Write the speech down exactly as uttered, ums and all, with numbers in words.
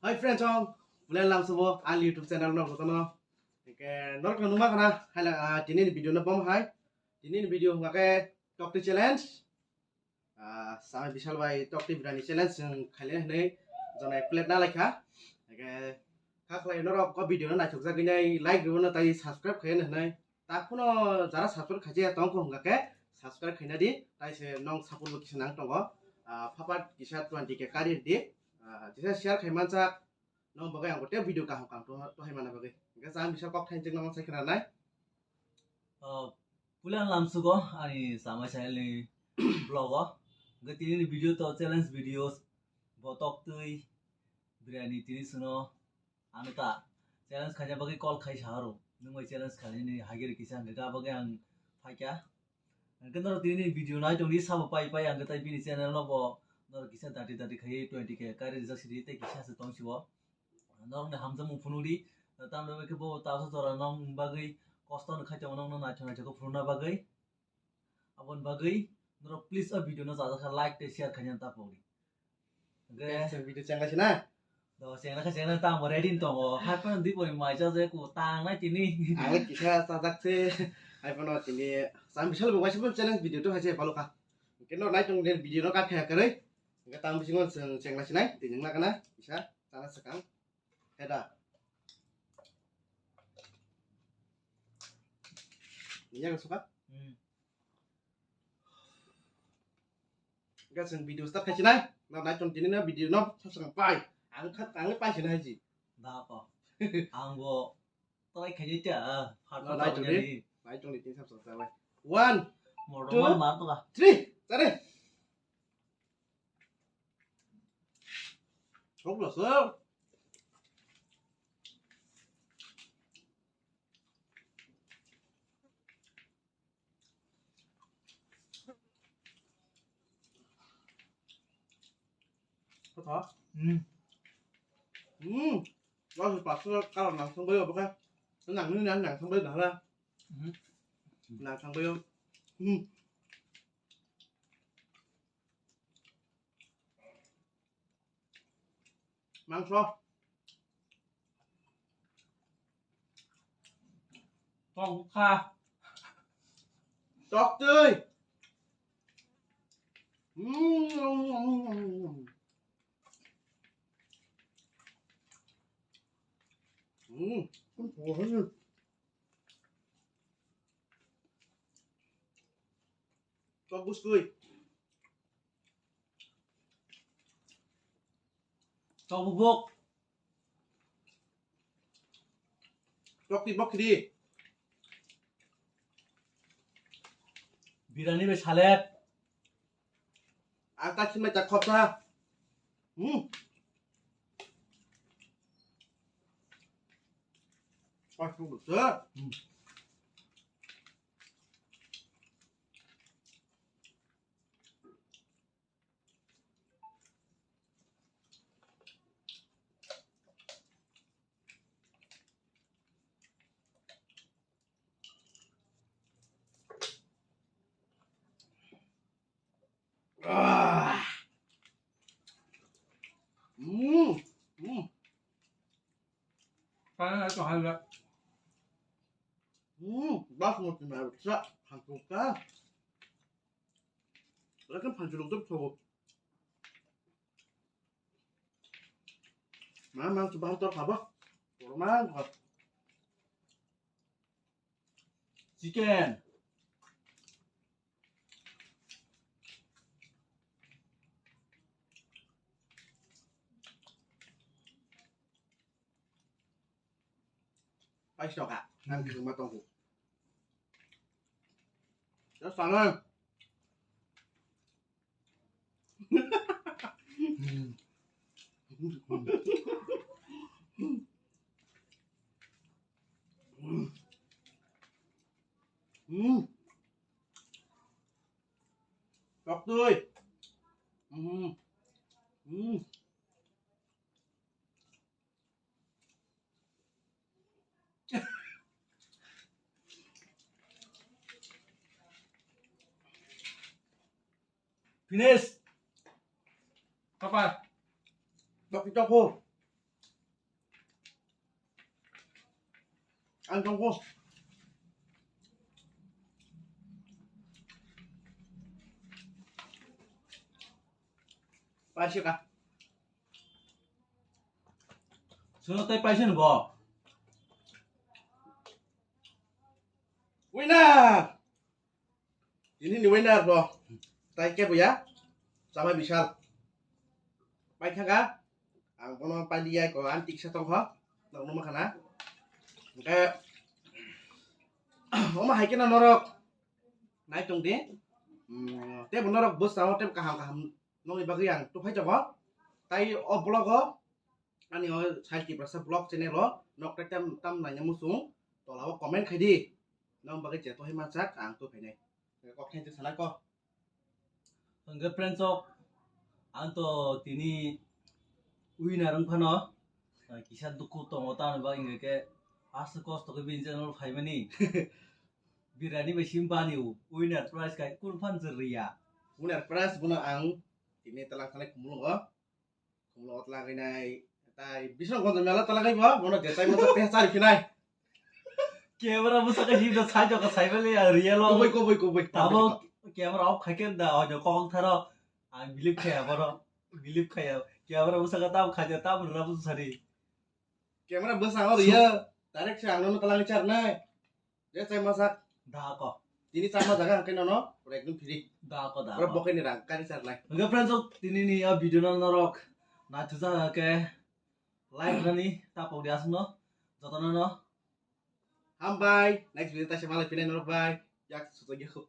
Hi friends, song, Pulen Lamsubo, ang YouTube channel no gotono. Ke norok no numa kana, hai la, ah, tini ni video no bom hai. Tini ni video hwnga ke Toktwi challenge. Ah, Samai Bishal bai Toktwi birani challenge chwng khaile hwnwi jonai plate na laikha. Ke kha khlai norok o video no naithok jagwi nai like rwno tai subscribe khaina hwnwi. Takhuno jara subscribe khaijaya tongkho hwnga ke subscribe khaina di, tai se nong support bo kisa nang tongo. Ah, phapat kisa twenty K kari di. Ah, kisa share khai mansa nong bagwi ang tei video kaham kaham to, to hai mana bagwi. Hingke chang bisa kok thain chikno sai khna nai. Ah, Pulen Lamsugo ani Samai Sahel ni vlog o. Hingke tini ni video to challenge videos bo Toktwi birani tini suno. Ano ta challenge khaina bagwi call khai saharo. Nwng bai challenge khainani hagiri kisa hwnkhe ta bagwi ang phaikha. Hwnkhe norok tini video nai tongdi sabo pai pai ang tai bini channel no bo norok kisa dati dati khai twenty K kari rijak sidi tei kisa se tong sibo. Norok ni hamjakmung phunukdi. Tamni bagwi khe bo taso jora nong bagwi kosto no khai tongo nong no naithok naithok khe phunukna bagwi. Aboni bagwi norok please o video no chajak kha like tei share khaina ta pogdi. Hwnkhe chwng video chengla sina. Do chengla kha chengla ta mo ready tongo. Hai phano dipori mai cha je ku tang nai tini. Ang le kisa chajak se. Hai phano tini sam bisal bo waisa phano challenge video to hai se palo kha. Hwnkhe no nai tong den video no kap kha kwrwi. Hwnkhe tang bisingo chwng chengla sinai tini wngna kana kisa chana swkang. Heda. Iya ka suka? Hmm. Ga chwng video start khai sinai. Na nai ton tini na video no sab swkang pai. Ang kha ang pai sinai ji. Da ko. Ang bo try khai ta. Hard na nai ton ni. Nai ton ni tin sab swkang pai. One, two, three. Tare. Sok lo sok. Kotha? Hmm. Hmm. Lo si paksa kala nang sangbai obo khe. Nang ni nang nang sangbai dahra. Hmm. Nang sangbai o. Hmm. Mangso. Tong kha. Tok twi. Mm. Mm. Tok bwskwi. Tok bubuk. Tok twi bok khidi. Birani bai salad. Ang ta simai ta khopsa. Hmm. Pas bubuk se. Hmm. Ah. Mm. Mm. Kaya itu halal. Hmm, basmati na bisa hantuka. Lekin panjuluk tu bisa. Mana mana coba hantar apa? Kurma. Chicken. Paisok ka, ang kwchwngma tongkho. Just sana. Hmm. Tok tui. Hmm. Hmm. Finish. Kapai. Tok tok ho. Ang tongkho. Paisika. Sono tai paisa ni bo. Winner! Ini ni winner bo. Tai ke bo ya? Sama Bishal. Pai thaka. Ang bono pai liya ko, ang tiksa tongkho. Nang numa khana. Oke. Oma hai kena norok. Nai tong di. Hmm, te bo norok bus tamo te kaham kaham. Nongni bagwi ang tuphai tongo. Tai o vlog o, ani o Sahil Tiprasa vlog channel o, nok tai tam, tam naina muchung, tola o comment khai di. Nong bagwi je tohi mansak, ang tuphainai. Kok thank you sana ko. Hwnkhe friends o, ang to tini winner wng phano, kisa dukhu tongo, tamni bagwi hwnkhe aswk kosto khe bini channel o phaimani. Birani bai sim bani o, winner prize kai kun phan je riya. Winner prize bono ang tini talang thanai khumulungo. Khumulungo talang rinai. Tai bisong gonjo mela talang bo, bono je tai mo te chari phinai. Camera bwsakhe himno sai jokha sai bali ya real o. Kubui, kubui, kubui. Tamo camera off khai khe da, ojo kok tharo. Ang believe khaya bono. Believe khaya. Camera bwsakhe tamo khaja, tamo rwna bwsari. Camera bwsang o riya. Direct se ang nono talang charnai. Je chai masak. Da ko. Tini chama jaga ang khe nono, pura ekdom free. Da ko, da ko. Pura bokhai ni rang, kari charnai. Hwnkhe friends, o tini ni o video no norok naithuja khe like rani tapok di asno. Jotono no. Hambai. Next video taisa malai phinai norok bai. Yak suto yakho.